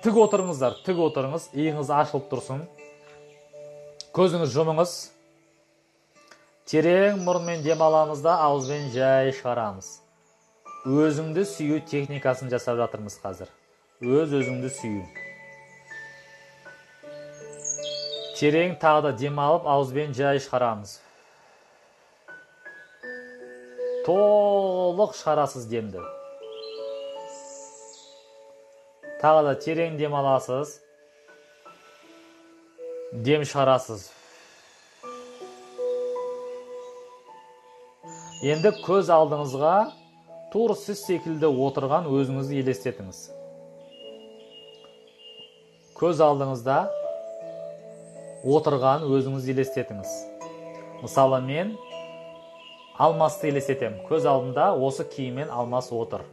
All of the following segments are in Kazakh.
Тік отырыңыздар, тік отырыңыз, иіңіз ашылып тұрсын. Көзіңіз жұмыңыз. Терең мұрынмен дем аламыз да, ауызбен жай шығарамыз. Өзіңді сүю техникасын жасап жатырмыз қазір. Өз-өзіңді сүю. Терең тағы да дем алып, ауызбен жай шығарамыз. Толық шығарасыз демді. Тағы да терең дем аласыз. Дем шығарасыз. Енді көз алдыңызға тур сіз секілді отырған өзіңізді елестетіңіз. Көз алдыңызда отырған өзіңізді елестетіңіз. Мысалы, мен Алмасты елестетемін. Көз алдымда осы киіммен Алмас отыр.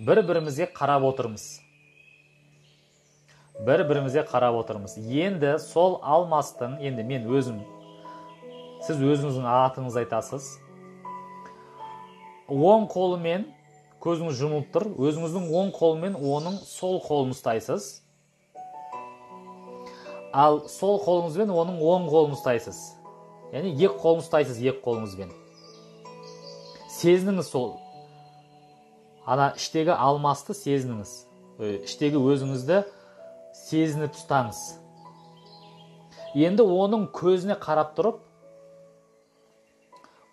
Бір-бірімізге қарап отырмыз. Бір-бірімізге қарап отырмыз. Енді сол Алмастың, енді мен өзім, сіз өзіңіздің атыңызды айтасыз. Оң қолымен, көзіңіз жұмылып тұр, өзіңіздің оң қолымен оның сол қолын ұстайсыз. Ал сол қолыңызбен оның оң қолын ұстайсыз. Яғни екі қолын ұстайсыз, екі қолыңызбен. Сезініңіз сол. Ана іштегі Алмасты сезініңіз. Іштегі өзіңізді сезініп ұстаңыз. Енді оның көзіне қарап тұрып,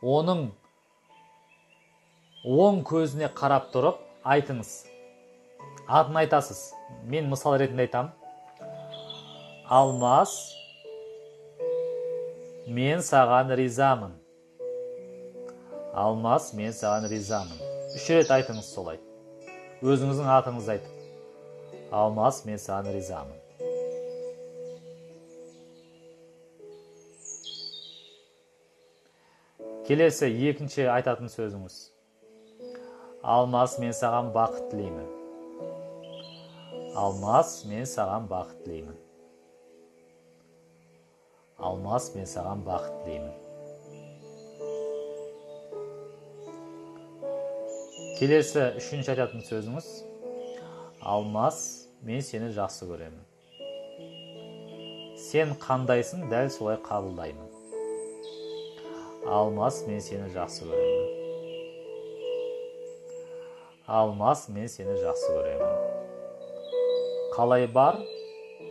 оның оң көзіне қарап тұрып айтыңыз. Атын айтасыз. Мен мысал ретінде айтам. Алмас, мен саған ризамын. Алмас, мен саған ризамын. 3 рет айтыңыз солай. Өзіңіздің атыңызды айтып. Алмас, мен саған ризамын. Келесі екінші айтатын сөзіңіз. Алмас, мен саған бақыт тілеймін. Алмас, мен саған бақыт тілеймін. Алмас, мен саған бақыт тілеймін. Келесі үшінші айтатын сөзіңіз. Алмас, мен сені жақсы көремін. Сен қандайсың, дәл солай қабылдаймын. Алмас, мен сені жақсы көремін. Алмас, мен сені жақсы көремін. Қалай бар,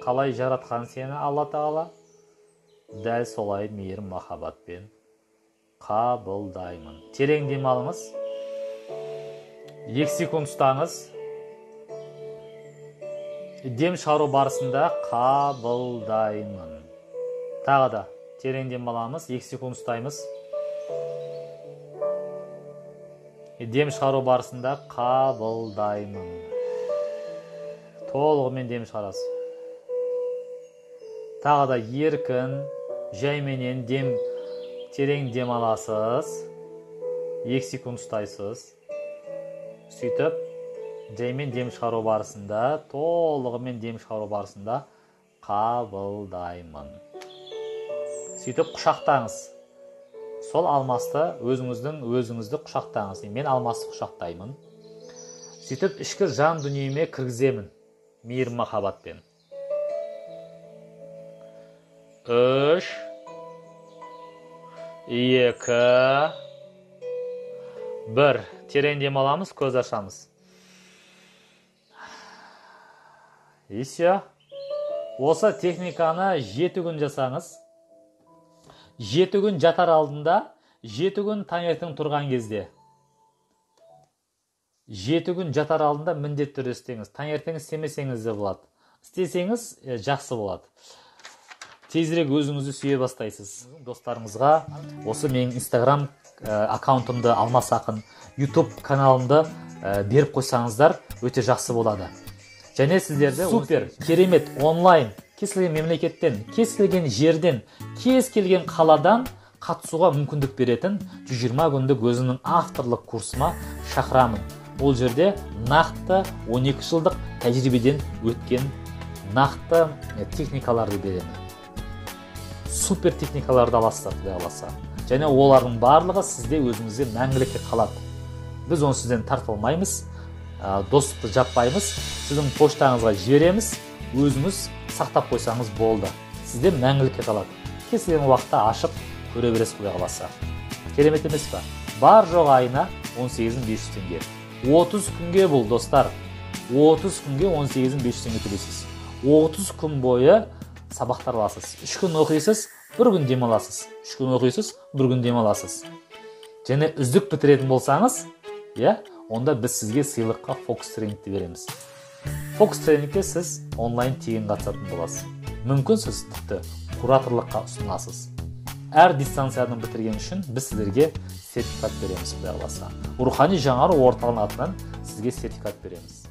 қалай жаратқан сені Алла Тағала, дәл солай мейірім махаббатпен қабылдаймын. Терең дем алыңыз. 2 секунд ұстаңыз. Дем шығару барысында қабылдаймын. Тағы да терең дем аламыз, 2 секунд ұстаймыз. Дем шығару барысында қабылдаймын. Толығымен дем шығарасыз. Тағы да еркін, жайменен дем, терең дем аласыз. 2 секунд ұстайсыз. Сөйтіп, жаймен дем шығару барысында, толығымен дем шығару барысында қабылдаймын. Сөйтіп құшақтаңыз. Сол Алмасты өзіңіздің өзіңізді құшақтаңыз. Мен Алмасты құшақтаймын. Сөйтіп ішкі жан дүниеме кіргіземін мейірім махаббатпен. 3 2 1. Терең дем аламыз, көз ашамыз. И все. Осы техниканы 7 күн жасаңыз. 7 күн жатар алдында, 7 күн таңертең тұрған кезде. 7 күн жатар алдында міндетті түрде істеңіз. Таңертең істемесеңіз де болады. Істесеңіз жақсы болады. Тезірек өзіңізді сүйе бастайсыз. Достарыңызға осы менің Instagram аккаунтымды, Алмас Ақын, YouTube каналымды беріп қойсаңыздар өте жақсы болады. Және сіздерді супер, керемет онлайн кез келген мемлекеттен, кез келген жерден, кез келген қаладан қатысуға мүмкіндік беретін 120 күндік өзімнің авторлық курсыма шақырамын. Ол жерде нақты 12 жылдық тәжірибеден өткен нақты техникаларды беремін. Супер техникаларды аласыздар, Құдай қаласа. Және олардың барлығы сізде өзіңізде мәңгілікке қалады. Біз оны сізден тартып алмаймыз, достықты жаппаймыз, сіздің поштаңызға жібереміз, өзіңіз сақтап қойсаңыз болды. Сізде мәңгілікке қалады. Кез келген уақытта ашып көре бересіз, Құдай қаласа. Керемет емес па? Бар жоқ айына 18 500 теңге. 30 күнге бұл, достар. 30 күнге 18 500 теңге төлейсіз. 30 күн бойы сабақтар аласыз. 3 күн оқисыз, бір күн демаласыз. 3 күн оқисыз, бір күн демаласыз. Және үздік бітіретін болсаңыз, иә, онда біз сізге сыйлыққа фокус тренингті береміз. Фокус тренингке сіз онлайн тегін қатысатын боласыз. Мүмкін, сіз тіпті кураторлыққа ұсынасыз. Әр дистанцияны бітірген үшін біз сіздерге сертификат береміз, Құдай қаласа. Рухани жаңару орталығының атынан сізге сертификат береміз.